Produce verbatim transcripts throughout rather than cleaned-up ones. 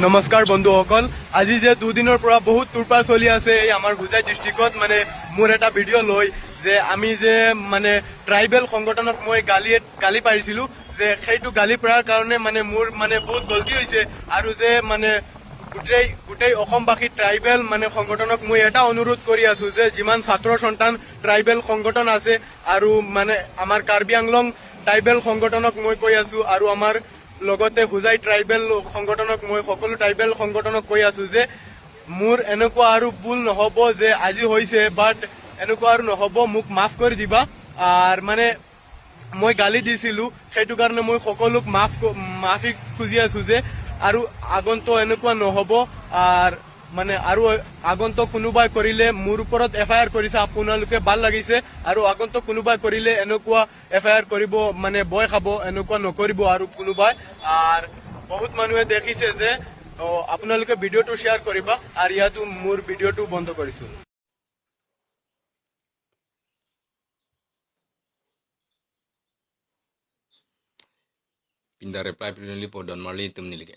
নমস্কাৰ বন্ধুসকল, আজি যে দুদিনৰ পৰা বহুত তোৰপাৰ চলি আছে এই আমাৰ হোজাই ডিষ্ট্ৰিক্টত, মানে মোৰ এটা ভিডিঅ' লৈ যে আমি যে মানে ট্ৰাইবেল সংগঠনক মই গালি গালি পাৰিছিলো, যে সেইটো গালি পৰাৰ কাৰণে মানে মোৰ মানে বহুত গলতি হৈছে। আৰু যে মানে গোটেই গোটেই অসমবাসী ট্ৰাইবেল মানে সংগঠনক মই এটা অনুৰোধ কৰি আছো যে যিমান ছাত্ৰ সন্থান ট্ৰাইবেল সংগঠন আছে আৰু মানে আমাৰ কাৰ্বি আংলং ট্ৰাইবেল সংগঠনক মই কৈ আছো আৰু আমাৰ লগতে হোজাই ট্ৰাইবেল সংগঠনক মই সকলো ট্ৰাইবেল সংগঠনক কৈ আছো যে মোৰ এনেকুৱা আৰু ভুল নহ'ব যে আজি হৈছে, বাট এনেকুৱা আৰু নহ'ব, মোক মাফ কৰি দিবা। আৰু মানে মই গালি দিছিলো, সেইটো কাৰণে মই সকলোক মাফ ক- মাফি খুজি আছো যে আৰু আগন্তুক এনেকুৱা নহ'ব। আৰু মানে আৰু আগন্তুক কোনোবাই কৰিলে মোৰ ওপৰত এফ আই আৰ কৰিছে, আপোনালোকে ভাল লাগিছে। আৰু আগন্তুক কোনোবাই কৰিলে এনেকুৱা এফ আই আৰ কৰিব, মানে ভয় খাব, এনেকুৱা নকৰিব আৰু কোনোবাই। আৰু বহুত মানুহে দেখিছে যে অ, আপোনালোকে ভিডিঅ'টো শ্বেয়াৰ কৰিবা। আৰু ইয়াতো মোৰ ভিডিঅ'টো বন্ধ কৰিছো। Pinda reply pinili po don marli tum nilike.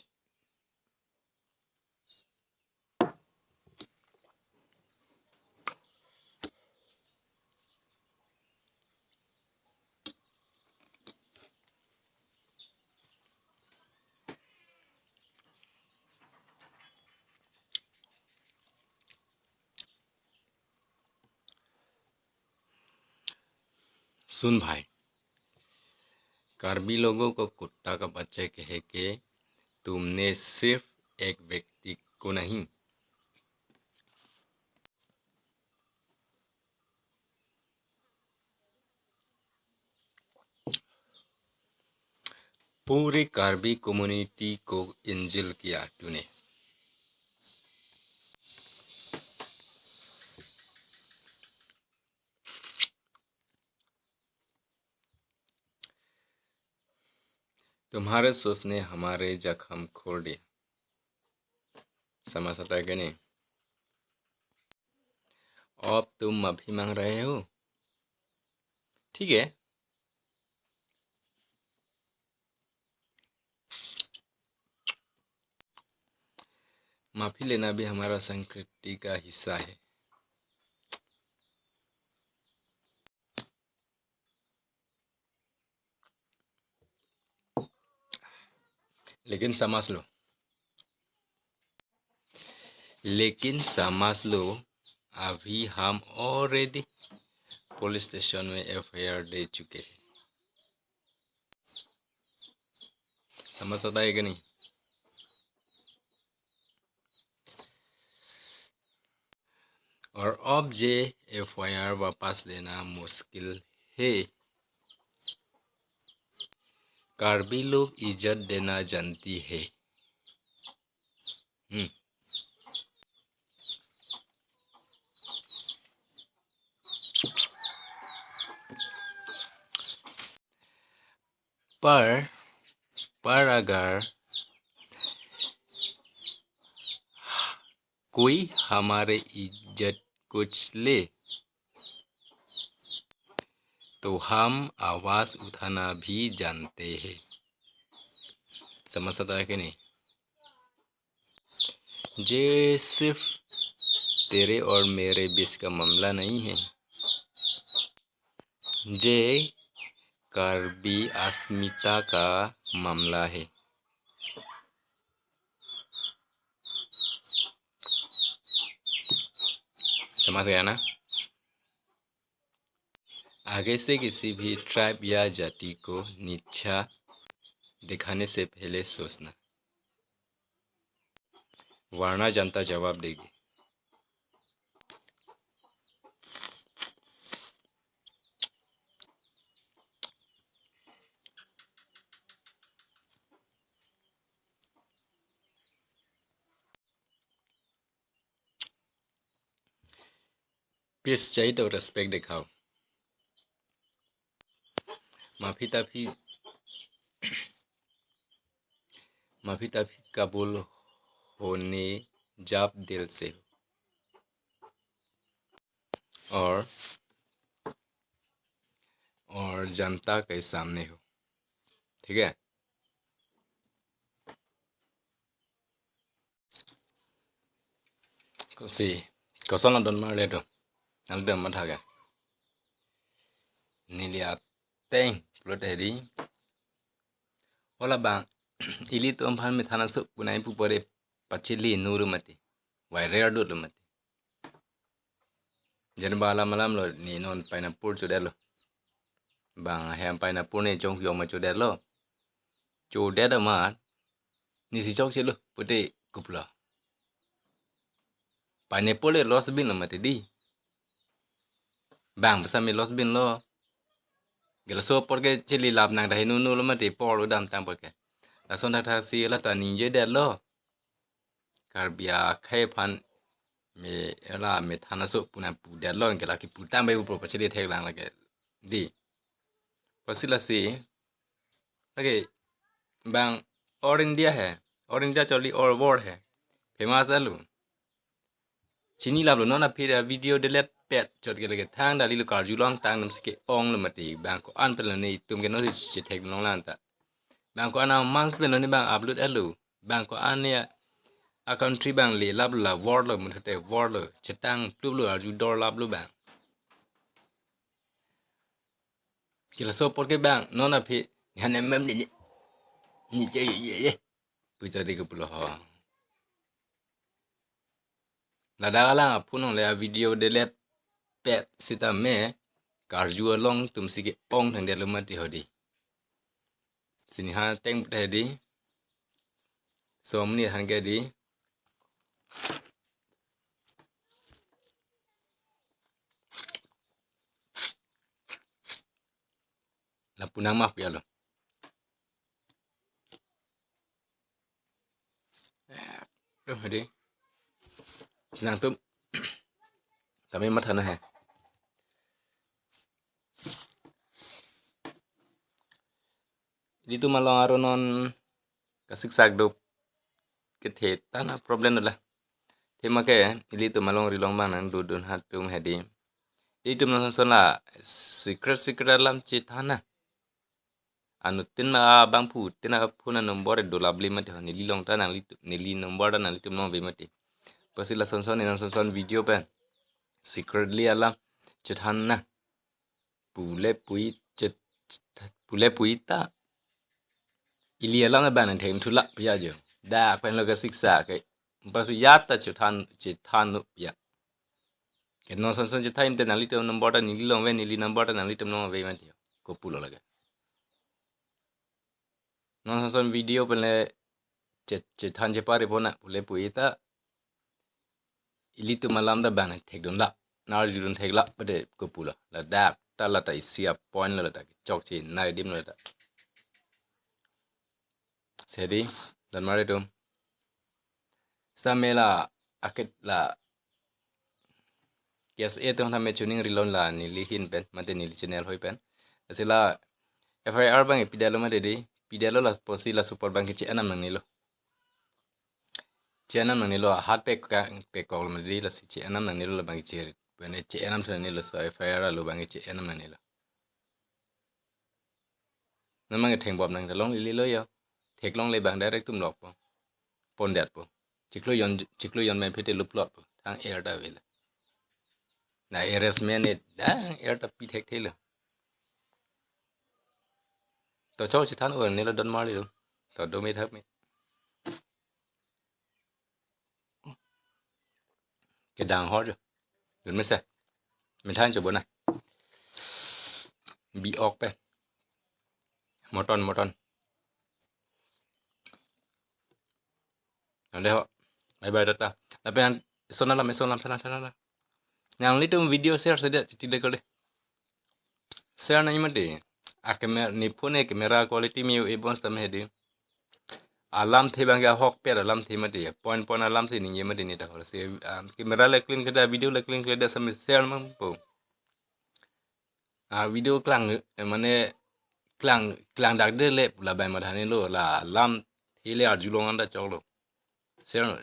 सुन भाई, कार्बी लोगों को कुत्ता का बच्चा कह के तुमने सिर्फ एक व्यक्ति को नहीं, पूरी कार्बी कम्युनिटी को इंसल्ट किया तूने। तुम्हारे सोच ने हमारे जख्म खोल दिया। समझ आता है कि नहीं? अब तुम माफी मांग रहे हो, ठीक है, माफी लेना भी हमारा संस्कृति का हिस्सा है। लेकिन समझ लो, लेकिन समझ लो, अभी हम ऑलरेडी पुलिस स्टेशन में एफ आई आर दे चुके हैं। समझ आता है कि नहीं? और अब जे एफ आई आर वापस लेना मुश्किल है। कार्बी लोग इज्जत देना जानती है। हम्म। पर, पर अगर कोई हमारे इज्जत कुछ ले, तो हम आवाज उठाना भी जानते हैं। समझ आता है कि नहीं? ये सिर्फ तेरे और मेरे बीच का मामला नहीं है, ये कार्बी अस्मिता का मामला है। समझ गया ना? आगे से किसी भी ट्राइब या जाति को नीचा दिखाने से पहले सोचना, वरना जनता जवाब देगी। পিছ চাইতো ৰেচপেক্ট দেখাও। মাফি তাফি, माफी ताफी कबूल होने जब दिल से हो, और, और जनता के सामने हो, ठीक है? Kosi, koson adon marli do. Nangli dam matha ke. Neli ateng pulote hedi. Hala bang ilitum aphan methang aso punai pu pore pachili nuru mati. Viral dolo mati. Jen ba alam alam lo, ne non pineapple chodetlo. Bang hem pineapple ne chongphi ong ma chodetlo. Chodet amat nesi chokchelo pute kuplo. Pineapple le loss binlo mati di. Bang besa me loss binlo. Ke laso apor ke chili lap nang dah nunu lo mati apor lo damtang apor ke. Lason thakthak si la ta ningjedetlo. Karbi akhei aphan me la methang aso punai pudetlo, ke la kiputang bai upro pachili theklang lake di. Pasi lasi. Okay. Bang all India he. All India choli all world he. Famous alu. Chinilaplo, non aphi ra video delete pet chot ke lake thang dali lo karjulong tang nam sike onglo mati. Bang ko-an pen lo ne itum ke non si chetheklong lang ta. Bang ko-an amas pen lo ne bang upload alo. Bang ko-an ya a country bang le lap la world lo, muthate world lo. Chetang plup lo arju dor lap lo bang. Ke laso apor ke bang non aphi. Hane mem ni ni ye ye ye. Puja di ke pulo ho. Ladak alang aphun le a video delete pet sitame karju along tum sike ong thangdetlo mati hedi. Sini ha teng pute hedi. Som ni han ke di. Lapu nang mah pia lo. Tuh, hedi. Senang tuh. Kami mat hana he. Ilitum along aron non kasiksak do kethe tana problem dola. Thema ke ilitum alongri along bang nangdodun atum hedi. Ilitum non son la secret secret alam chethan na. Anuttin abangphutin aphun anumber do labli mati ho, neli along ta nanglitum, neli number ta nanglitum longve mati. Pasi lason son, ne non son son video pen secretly alam chethan na. Pule pui chet, pule pui ta ili alam ban theng thulak pia jo. Dak pen lo kasiksak ke. Pasi ya ta chethan, chethan nu ya. Ke non son son chethan te nanglitum number ta neli longve, neli number ta nanglitum longve mati ho. Ko pulo lake. Non son son video pen le chet, chethan chepari pona pule pui ta ilitum alam ta bang thekdun la. Nar jurun thek la pade ko pulo. Ladak ta la ta isi a point lo la ta chokche nai dim lo ta. Sedi, dan mari tum. Sita me la akit la K S A atum tame chuning rilon la neli hin pen, mate neli channel hoi pen. Sila F I R bang pidetlo mate di, pidetlo la posi la support bang ke che-enam nangnelo. Che-enam nangnelo, hat pe ka, pe kok mate di, lasi che-enam nangnelo la bang che-, pen che-enam nangnelo, so F I R lo bang che-enam nangnelo. Namang theng bom nang long lilo yo. Theklongle bang direct tum lokpo. Pondetpo. Chiklo yon, chiklo yon men phete luplotpo. Thang er ta vela. Na arrest men ne dang er ta pi thekthelo. To chok chethan ur nelo don marli lo. To do me thak me. Kedang hor jo. Dun mese. Methang cho bona. Bi ok pe. Moton, moton. Ande ho. Bye bye, tata. Lapen son alam, son alam, son alam, son alam. Nanglitum video share sede, titi dekol de. Share nangji mati. A camera, ne phone camera quality me-o-e bonsitame hedi. Alamthe bang ke ahokpet alamthe mati. Point point alamthe ningje mati ne ta hor. Si, ah, camera le clean keda, video le clean keda, same share mang po. Ah, video klang, eh, mane klang, klang dak de le pu la bai matha ne lo, la alamthe le arjulong anta choklo. Share no.